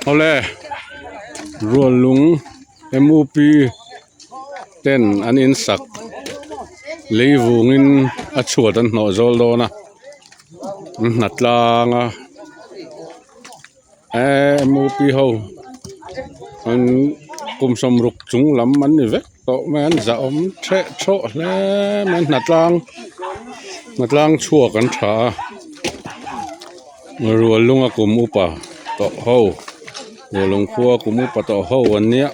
Awle rual lung M U P ten an in sak lei vungin a chhuat an hnawh zawl dawn a an hna tlang a eee M U P ho an kum sawmruk chung lam an ni vek tawh mai a an zahawm theh thawh hle mai a hnatlang hnatlang chhuak an tha a rual lunga kum upa tawh ho rual lung khua kum upa tawh ho an nia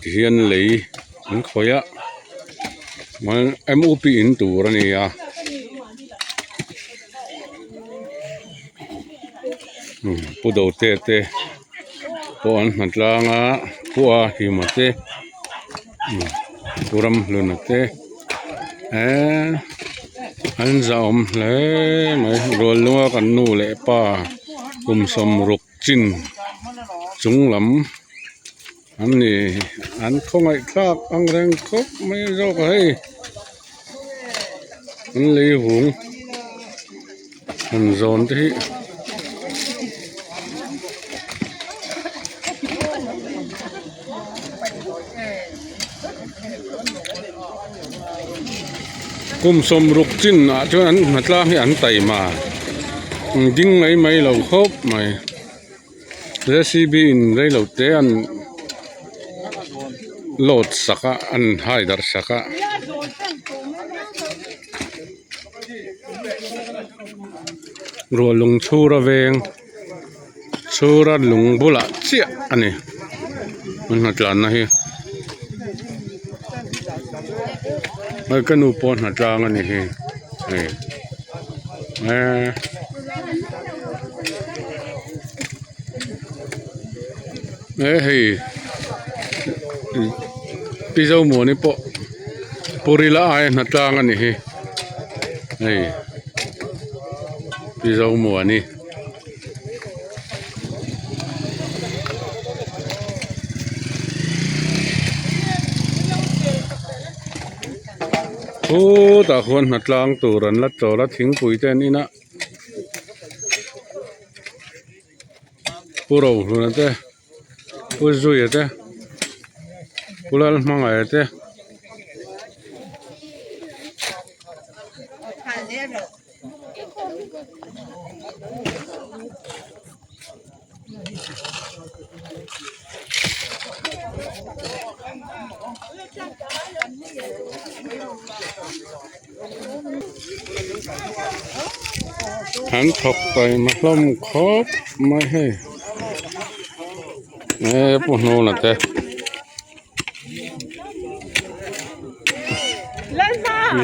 tihian lei an khawih a M U P in tur a ni a. Pu Dote te pawh an hma tlang a Pu a Hima te Pu Ramhluna te eee an zahawm hle mai rual lunga kan nu leh pa kum sawmruk chin chung lam an ni an khawngaih thlak ang reng khawp mai zawk a hei an lei vung han zawn te hi kum sawmruk chin ah chuan an hnatlang hi an taima ding mai mai lo khawp mai. J C B in reilo te an load sak a an hai darh sak a. Ruah lung chhur a veng chhur a lung bulah chiah a ni an hnatlanna hi hei ka nu pawh hnatlang a ni hi hei eee. He hei Pi Zomuani pawh Purila aia hnatlang a ni hi hei Pi Zomuani. Khutah khuan hnatlang tur an la chawl a thingpui te an in a. Pu Rohluna te Pu Zuia te Pu Lalhmangaia te. An thawk taima hlawm khawp mai hei he pu hnuna te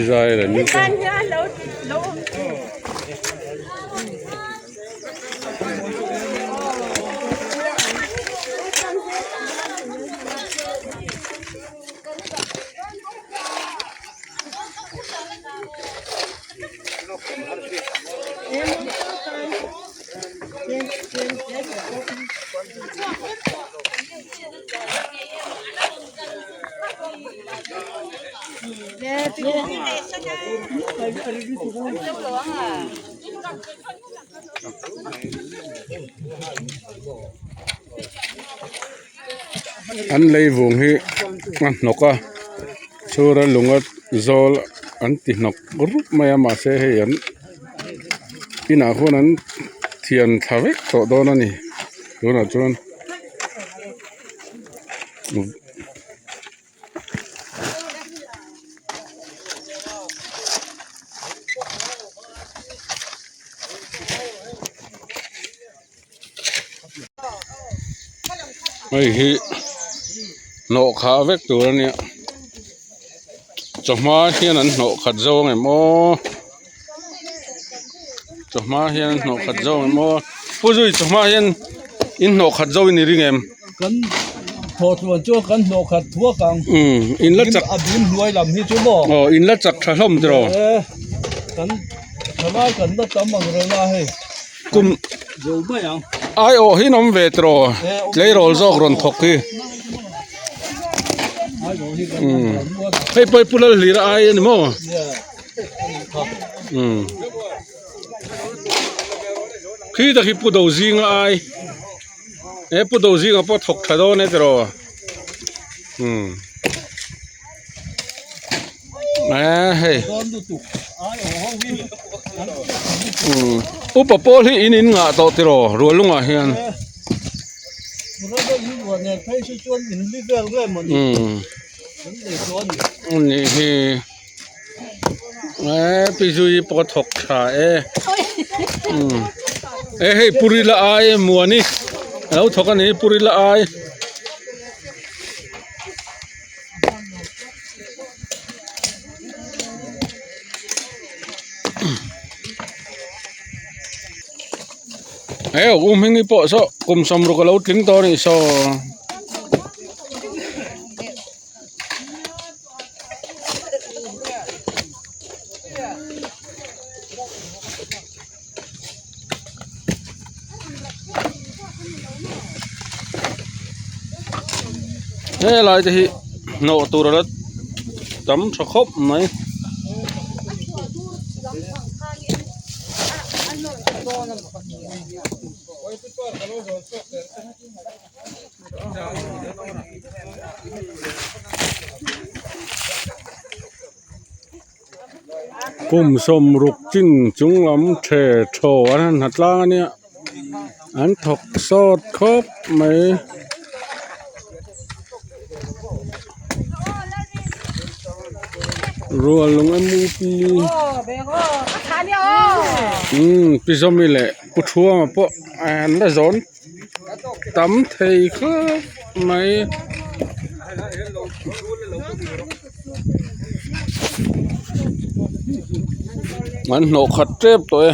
zai leh ni te. An lei vung hi a hnawk a chhura lunga zawl an ti hnawk rup mai a mahse hei an inah khuan an thian thla vek tawh dawn a ni tunah chuan. Hei hi hnawh khah vek tur a nia chawhma hian an hnawh khat zo ang em aw chawhma hian an hnawh khat zo ang em aw pu zui chawhma hian in hnawh khat zo in i ring em. Kan thawh tluan chu kan hnawh khat thuak ang umm in la chak a bim hnuai lam hi chu maw aw in la chak tha hlawm tiraw e kan thalai kan la tam ang reng a hei. Kum ai awh hi an awm ve tiraw tleirawl zawk rawn thawk hi umm hei pawh hi pu Lalhlira ai a ni maw umm. Khi tak hi pu do zinga ai he pu do zinga pawh thawk tha dawn e tiraw umm eh hei umm upa pawl hi in in ngah tawh tiraw rual lungah hian umm anih hi. Eee pi zui pawh thawk tha e umm e hei purila ai muani a lo thawk a ni purila ai. Heu u hming hi pawh saw kum sawmruk a lo tling tawh a nih saw. Helai te hi hnawh tur a la tam tha khawp mai. Kum sawmruk chin chung lam the thaw an han ha tlang a nia an thawk sawt khawp mai. Rual lung M U P umm pi zawmi leh pu thuama pawh an la zawn. Tam thei khawp mai. An hnawh khat tep tawh e.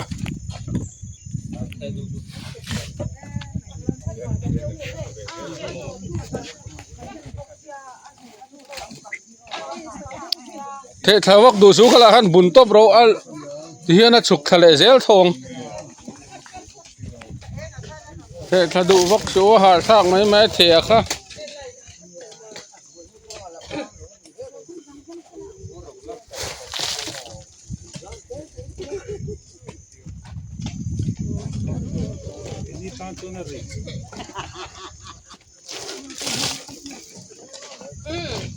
Thehthla vak duh chu khalai khan bun tawp ro a tihian a chhuk thla leh zel thawng. Thehthla duh vak chu a harh thlak mai mai a theh a kha.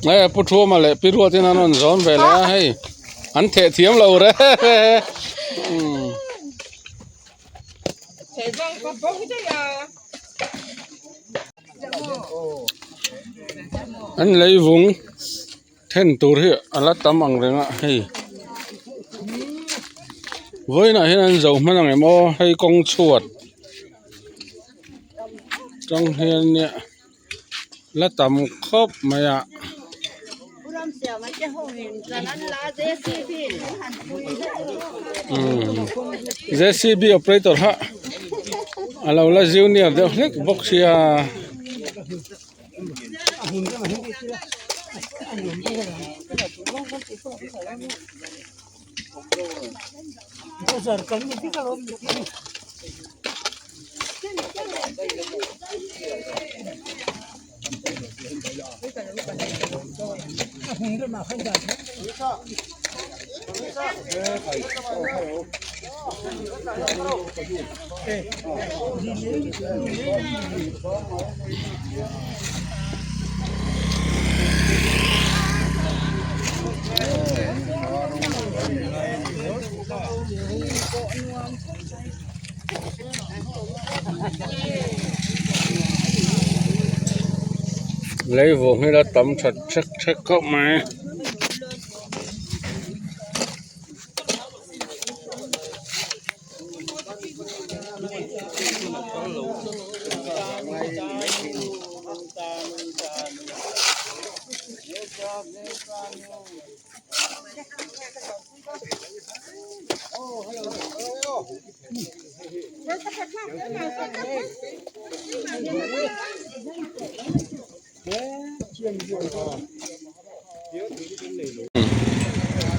Hei pu Thuma leh pi Ruatin an rawn zawn ve leh a hei an theh thiam lo re re umm. An leivung then tur hi a la tam ang reng a hei vawiinah hian an zo hman ang em aw hei kawng chhuat. Tang hian nia la tam khawp mai a. Umm J C B operator kha a lo la junior deuh hlek bawk sia. Lei vawng hi la tam that thek thek khawp mai.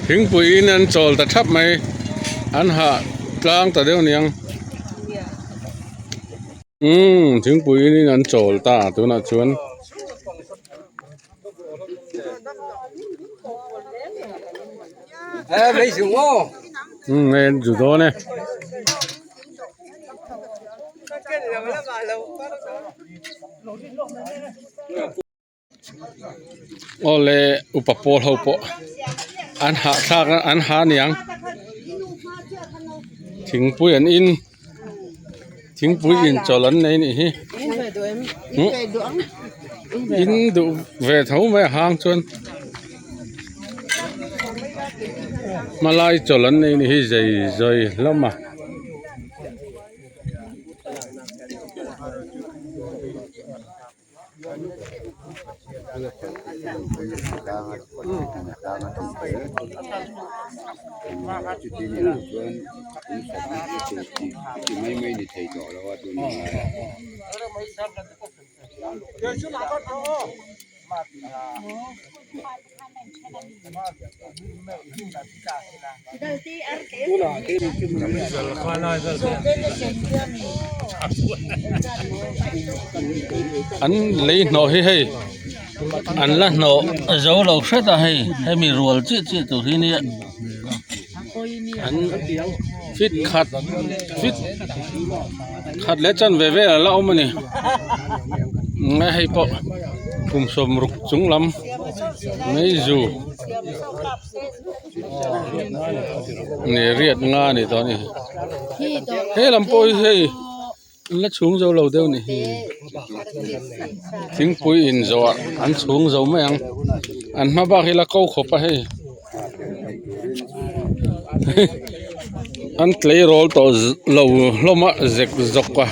Thingpui in an chawl ta thap mai an hah tlang ta deuh aniang umm thingpui in an chawl ta tunah chuan. Umm hei an zu dawn e. Awle upa pawl ho pawh an hahthlak a an ha aniang thingpui an in thingpui inchawlh an nei anih hi in duh ve tho mai a hang chuan hmalai chawlh an nei anih hi zei zawi hlawm a. An lei hnawh hi hei an la hnawh zo lo hret a hei hemi rual chiah chiah tur hi nia an fit khat fit khat leh chanve vel a la awm a ni hei pawh kum sawmruk chung lam meizu. Ni riat nga a ni tawh a ni he lam pawh hi hei an la chhung zo lo deuh a ni hi thingpui in zawh ah an chhung zo mai ang an hma bak hi la ko khawp a hei an tleirawl tawh lo hlawm a zek zawk a.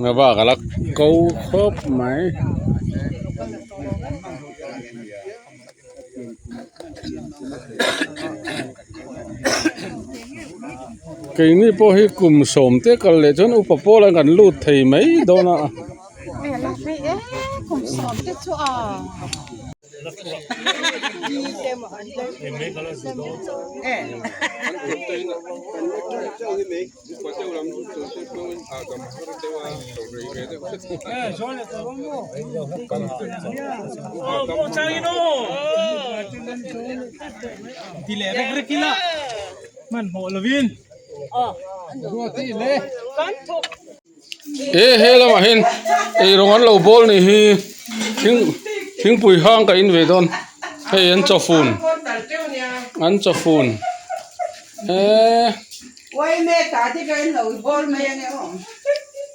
Nga bak a la ko khawp mai. Keini pawh hi kum sawm te kal leh chuan upa pawl an kan lut thei mai dawn a. E he lamah hian eirawng an lo bawl nih hi thing thingpui hang ka in ve dawn hei an chawfun an chawfun eee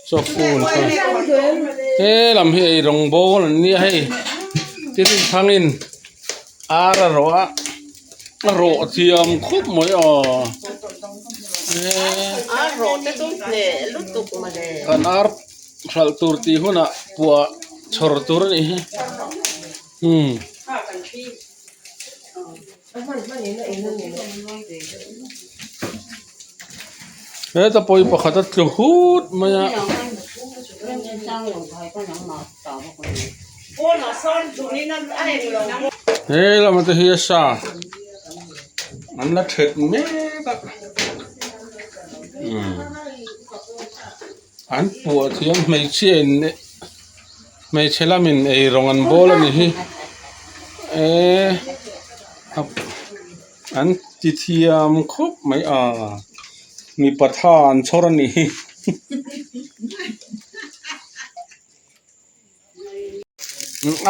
chawfun he lam hi eirawng bawl an nia hei tin thangin ar a rawh a. A rawh thiam khawp mai a kan ar hralh tur tih hunah puah chhawr tur a nih hi umm. Heta pawi pakhat a tlu hut mai a. He lama te hi a sa an la that mek a umm an puah thiam hmeichhia in hmeichhe lamin eirawng an bawl a ni hi eee an ti thiam khawp mai a mipa tha an chhawr a ni hi.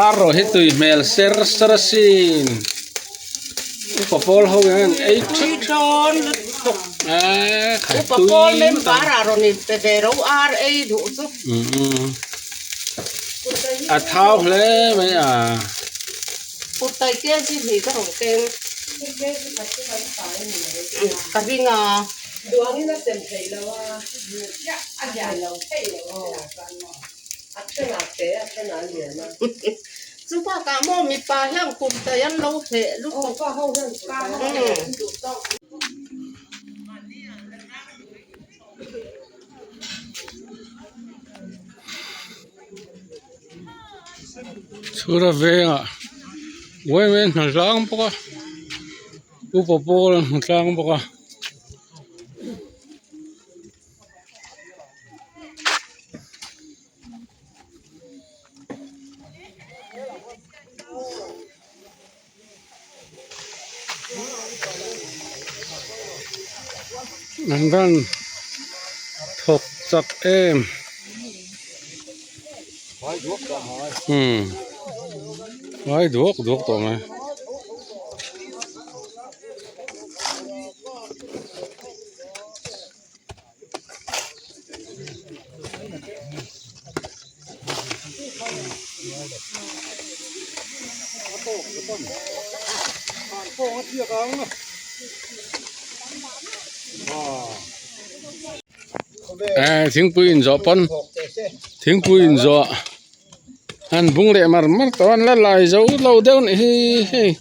Ar rawh hi tui hmel ser ser asin upa pawl ho hian an ei theuh dawn lutuk eee kha upa pawl member ah rawn in pe ve ro ar ei duh chu a thau hle mai a kurtai kg hnih ka rawn keng ka ring a duangin a sem theih lo a a lian lo thei lo A thenah te a thenah a lian a. Chu bakah maw mipa hian kum tai an lo hleh lutuk. Aw pa ho hian kum tai an hleh duh tawk. Chhura vengah uai uai hna hlang bawk a upa pawl an hmu tlang bawk a. An van thawk chak em umm vai duak duak tawh mai. Eh thingpui inzawh pawn thingpui inzawh an bung leh mar mar tawh a an la lai zo lo deuh a nih hi hei.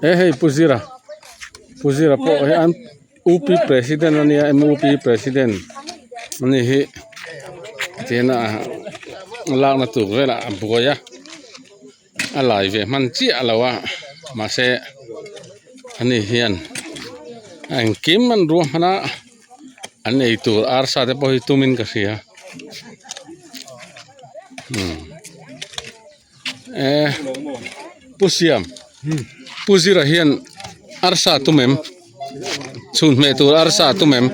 He hei Pu Zira Pu Zira pawh hi an UP president a nia M_U_P president a ni hi tihian a lakna tur velah a buai a. A lai ve hman chiah lo a mahse ani hian a engkim an ruahman a an ei tur arsa te pawh hi tumin ka hria umm eh pu siam pu zira hian arsa tum em chhun hmeh tur arsa tum em.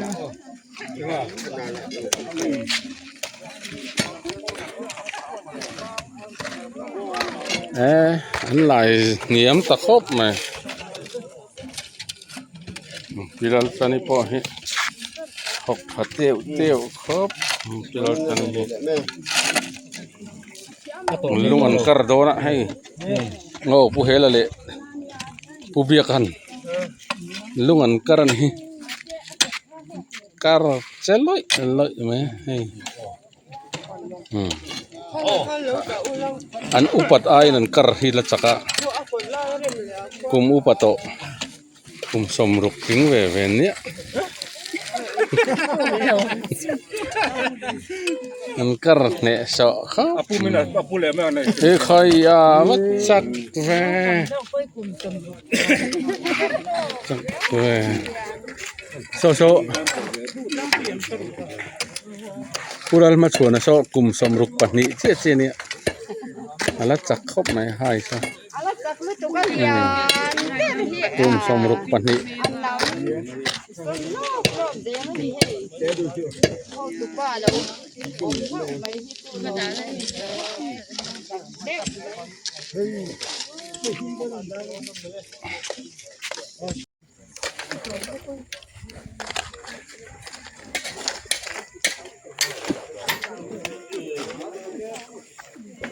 Eh an lai hniam ta khawp mai Pilaltani pawh hi thawk tha teuh teuh khawp Pilaltani hi lung an kar dawn a hei aw pu hela leh pu biak han lung an kar a ni hi kar che lawih lawih mai hei. An upat aiin an kar hi la chak a kum upa tawh kum sawmruk tling ve ve nia an kar hneh sawh khawp he khai a va chak ve chak ve saw saw. Pu Lalhmachhuana saw kum 62 chiah chiah a nia a la chak khawp mai hai saw kum 62.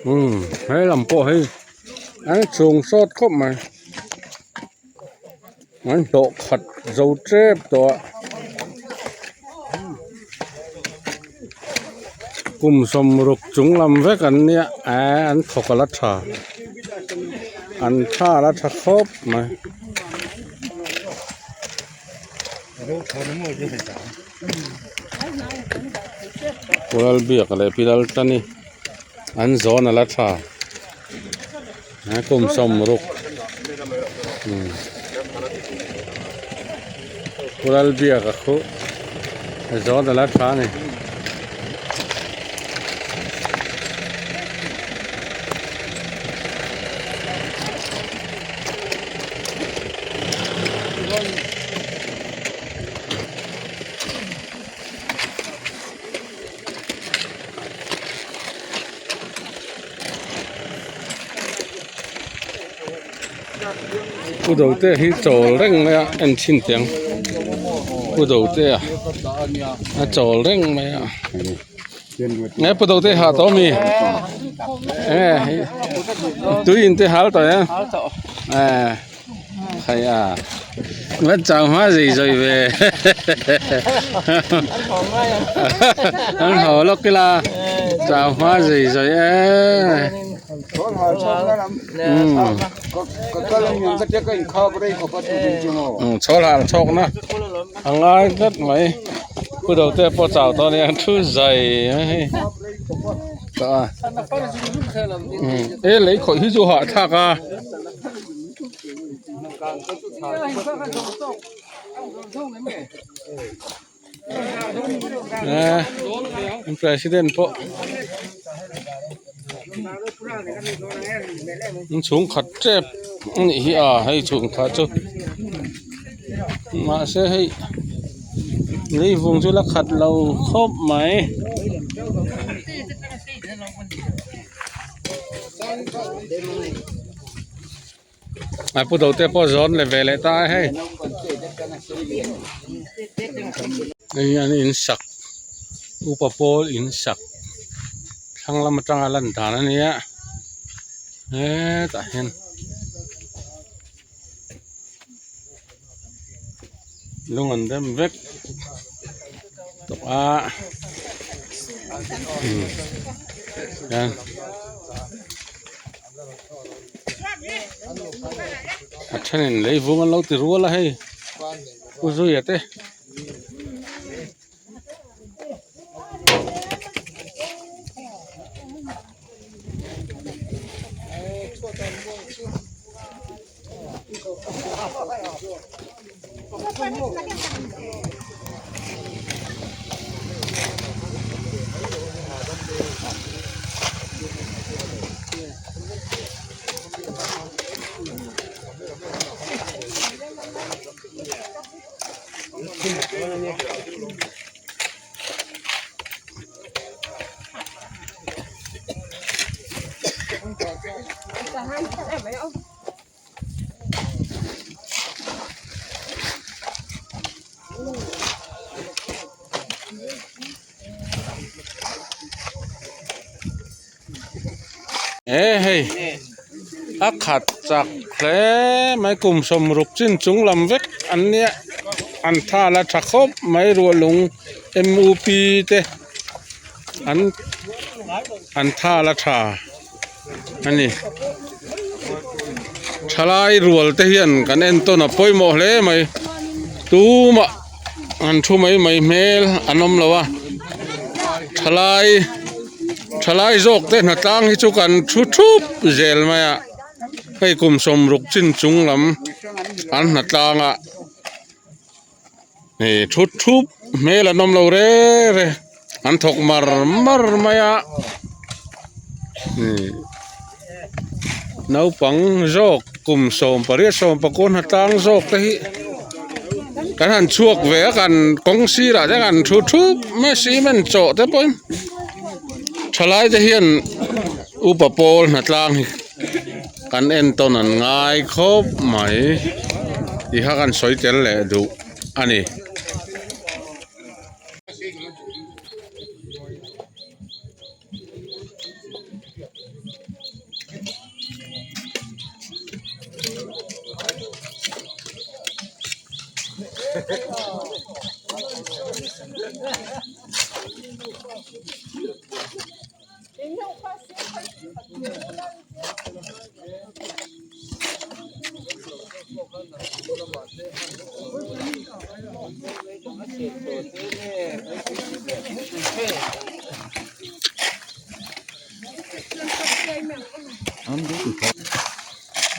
Umm he lam pawh hei an chhung sawt khawp mai an hlawh khat zo tep tawh a kum 60 chung lam vek an nia eh an thawk a la tha an tha a la tha khawp mai. Pural biak leh pilal tani an zawn a la tha he kum 60 pural biak a khuh zawn a la tha a ni. Pu Dote hi chawl reng mai a en chhin teh ang Pu Dote a a chawl reng mai a. Nge pu do te ha tawh mi nge tui in te hal tawh em eh khai a va chau hma zei zawi ve an haw lawk ila chau hma zei zawi e chhawl hal chhawk na a ngai tlat mai. Pu do te pawh chau tawh a nia thu zai mai hei tah a e lei khawih hi chu hahthlak a. An president pawh an chhungkhat tep a nih hi a hei chhungkhat chu mahse hei leivung chu la khat lo khawp mai. A pu do te pawh zawn leh ve leh ta a hei hei an in sak upa pawl in sak thlang lam atanga lan dan a nia hetah hian lung an rem vek tawh a hian. A thenin leivung an lo ti rual a hei pu zuia te. E hei a khat chak hle mai kum sawmruk chin chung lam vek an nia an thal a tha khawp mai ruahlung M U P te an an thal a tha. a ni thalai rual te hian kan en tawn a pawimawh hle mai tumah an thu mai mai hmel an awm lo a thalai thalai zawk te hnatlang hi chu kan thu thup zel mai a hei kum sawmruk chin chung lam an hnatlang a. Hei thut thup hmel an awm lo re re an thawk mar mar mai a naupang zawk kum 18 19 hnatlang zawk te hi kan han chhuak ve a kan kawng sirah te kan thu thup mai a cement chawh te pawhin thalai te hian upa pawl hnatlang hi. Kan entawn an ngai khawp mai tih kha kan sawi tel leh duh a ni.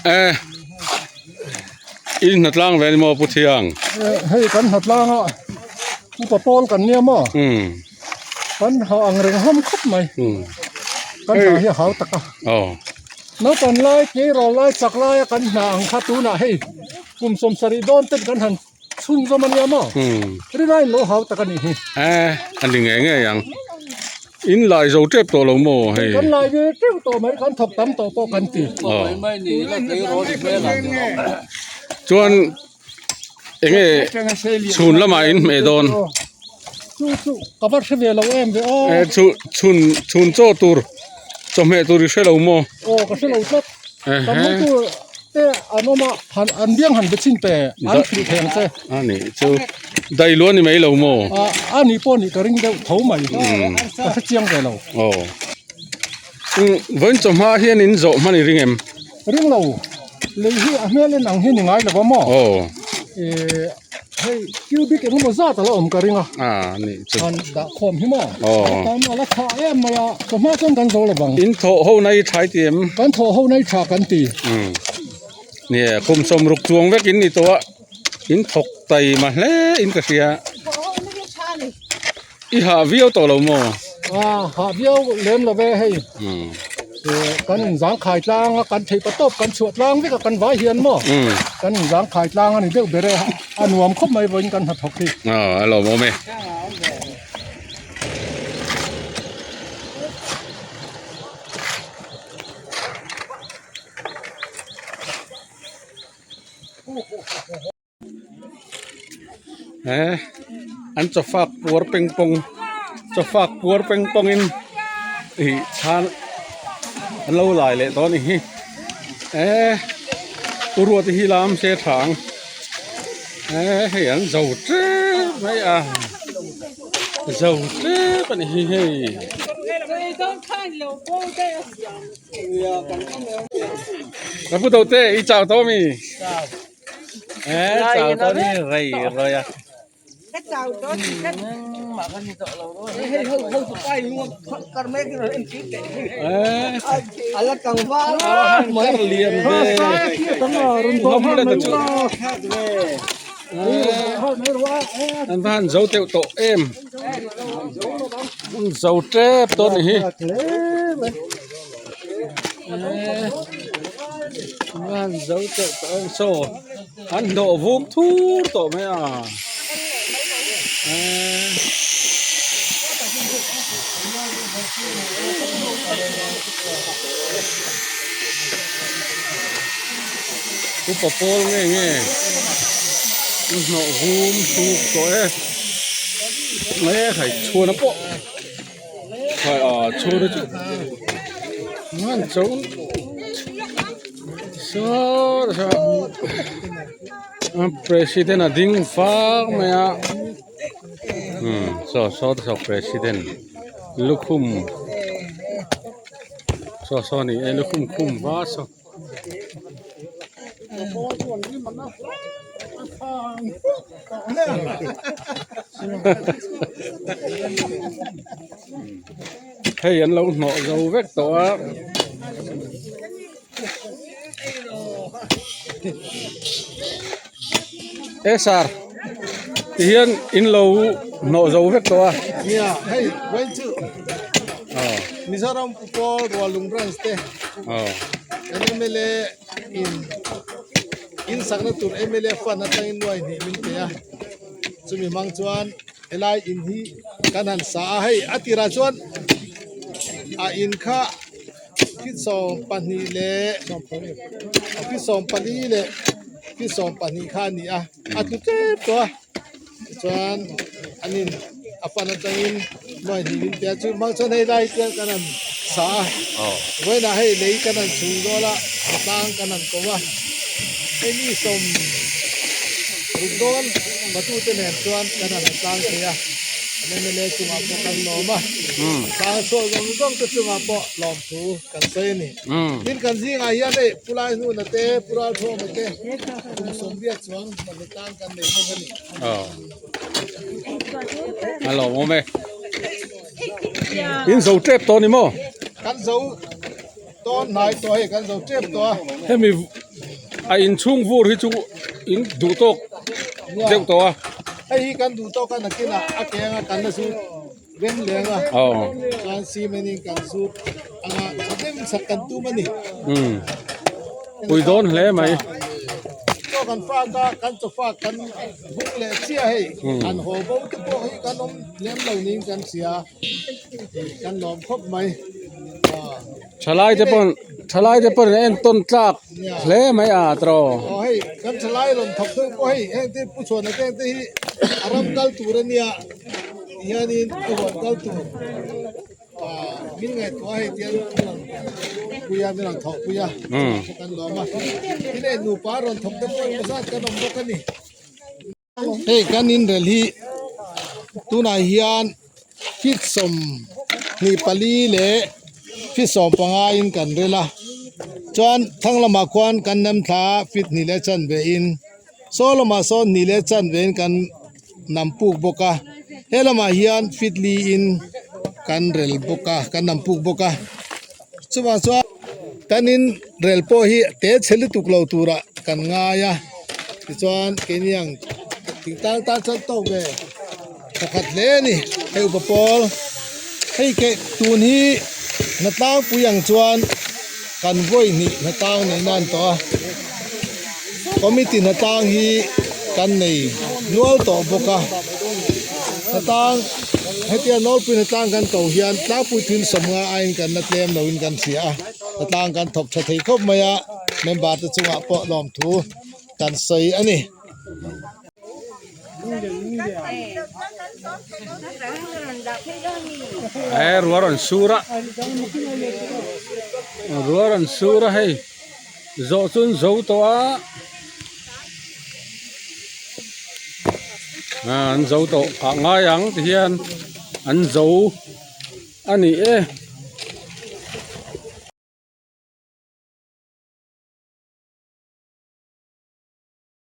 E in hnatlang ve ni maw Pu Thiang? Hei kan hnatlang a upa pawl kan nia maw? Kan ha ang reng hlawm khawp mai. Kan hna hi a hau tak a. Naupang lai tleirawl lai chak laia kan hna ang kha tunah hei kum 70 dawn ten kan han chhun zawm a nia maw? Rinaiin lo hau tak a nih hi. E a ni ngei ngei ang. In lai zo tep tawh lo maw hei? Kan lai ve teuh tawh mai kan thawk tam tawh pawh kan ti. Chuan Enge chhun lamah in hmeh dawn. Chu chu ka va hre ve lo em ve aw. E chu chhun chhun chaw tur chawhmeh tur i hre lo maw? Aw ka hre lo tlat. Kan hmu tur te an awm a han an biang han be chin pe an hrilh thei ang che. A nih chu dai luah ni mai lo maw? A nih pawh nih ka ring deuh tho mai. Ka hre chiang ve lo. Aw. Vawiin chawhma hian in zawh hman i ring em? Ring lo, lei hi a hmel en ang hi ni ngai lo va maw? Aw. Ehh hei cubic eng emaw zat a la awm ka ring a. Ah nih chu. An dah khawm hi maw? Aw. Tam a la tha em mai a, chawhma chuan kan zo lo vang. In thawh ho na i tha i ti em? Kan thawh ho na i tha kan ti. Umm. Nia kum sawmruk chuang vek in ni tawh a in thawk taima hle in ka hria i hah viau tawh lo maw? A hah viau lem lo ve hei kan in zangkhai tlang a kan theih pa tawp kan chhuah tlang vek a kan vai hian maw kan in zangkhai tlang a ni deuh ber e a nuam khawp mai vawiin kan hnathawk hi. A lawmawm e. He an chawfak puar peng pawng chawfak puar peng pawngin ih chhan an lo lai leh tawh a ni hi eh u ruat hi lam se tha ang eh hei an zo tep mai a zo tep a ni hi hei. Ka pu to te i chau to mi eh chau to ni rei roi a Ka chau to chi ka eh ala tlangval kar lian ve ngam le ta chu an va han zo teuh tawh em an zo tep tawh a ni hi an va han zo teuh tawh em saw an hnawh vum thur tawh mai a eee. Upa pawl nge nge an hnawh vum thuk tawh e e khai chhuan a pawh khai a chhuan a chu an cho saw saw president a ding fak mai a umm saw saw te saw president lukhum saw saw a ni e lukhum khum va saw. Hei an lo hnawh zo vek tawh a. E sir tihian in lo hnawh zo vek tawh a. Nia hei vawiin chu Mizoram Pawl Rualung Branch te kan mla in in sakna tur mla fund atangin nuai hnih min pe a chumi hmang chuan helai in hi kan han sa a hei a tirah chuan a in kha 22 leh 24 leh 22 kha a ni a a tlu tlem tawh a tichuan an in a fan atangin nuai hnih in tia chu hmang chuan hei lai hian kan han sa a vawiinah hei lei kan han chhung dawl a tlang kan han ko a hei mi sawm ruk dawn matute nen chuan kan han tlang thei a. MLA chungah pawh kan lawm a, tlang chhuak zawng zawng te chungah pawh lawmthu kan sawi a ni. Tin kan zingah hian hei Pu Laihnuna te, Pu Ralthawma te kum sawmriat chuang hmanni tlang kan nei bawk a ni. A lawmawm e. In zo tep tawh a ni maw? Kan zo tawn hnai tawh hei kan zo tep tawh a. Hemi a inchhung vur hi chu in duh tawk deuh tawh a. Hei hi kan duh tawk a nakinah a ke anga kan la zut rem leng a chuan cement in kan zut anga tha deuhin sak kan tum a ni. Pui dawn hle mai. Chaw kan fak a kan chaw fak kan buk leh chiah hei an haw bo te pawh hi kan awm lem lo niin kan hria. Kan lawm khawp mai. Thalai te pawn thalai te pawn en tawn tlak hle mai a tawh. Aw hei kan thalai rawn thawk deuh pawh hei heng te pu chhuan te te hi a ram kal tur a nia hianin a huan kal tur min ngaihtuah hei tian puia min rawn thawh pui a kan lawm a tin hei nupa rawn thawk te pawh engemaw zat kan awm bawk a ni. Hei kan inrel hi tunah hian feet 24 leh feet 15 in kan rel a chuan thlang lamah khuan kan nem thla a feet hnih leh chanve in saw lamah sawn hnih leh chanve in kan nam puk bawk a he lamah hian feet li in kan rel bawk a kan nam puk bawk a chuvang chuan kan inrel pawh hi te chhe lutuk lo turah. kan ngai a tichuan keini ang thingtlang tan chuan tawk ve pakhat hle a ni hei upa pawl hei keh tun hi hnatlangpui ang chuan kan vawi hnih hnatlang neih nan tawh a committee hnatlang hi kan nei nual tawh bawk a hnatlang hetia nawlpui hnatlang kan ko hian tlangpui thil sawmnga aiin kan la tlem loin kan hria a hnatlang kan thawk tha thei khawp mai a member te chungah pawh lawmthu kan sawi a ni. He ruah rawn sur a ruah rawn sur a hei zawh chu an zo tawh a ah an zo tawh ah ngai ang ti hian an zo a ni e.